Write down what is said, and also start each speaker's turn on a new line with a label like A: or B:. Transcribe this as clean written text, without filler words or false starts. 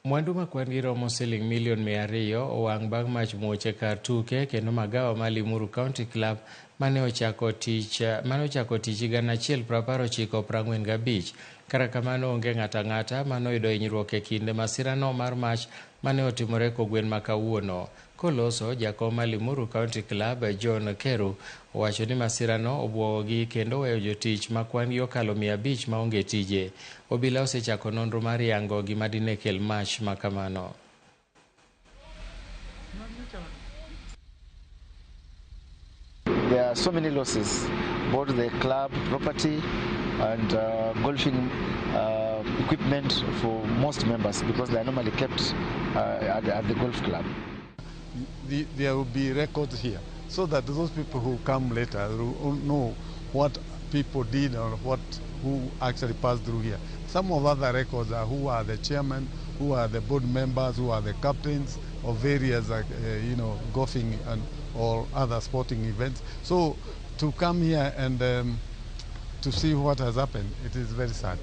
A: Mwandu ma kwan gi romo siling milion 200 owang' bang' mach muoch e kar tuke kendo magawa ma Limuru County Club mane ochako tich mane ochako tich higa 1945. Kata kamano, onge ng'ato ang'ata mane oyudo hinyruok e kinde masirano mar mach mane otimore kogwen ma kawuono. Koloso, jakom ma Limuru County Club John Keru owacho ni masirano obwogogi kendo weyo jotich ma kwan gi okalo 500 maonge tije. Obila osechako nonro mar yango gima dine kel mach ma kamano.
B: There are so many losses, both the club property and golfing equipment for most members, because they are normally kept at the golf club.
C: There will be records here so that those people who come later will know what people did or who actually passed through here. Some of other records are who are the chairman, who are the board members, who are the captains of various, golfing and or other sporting events. So to come here and to see what has happened, it is very sad.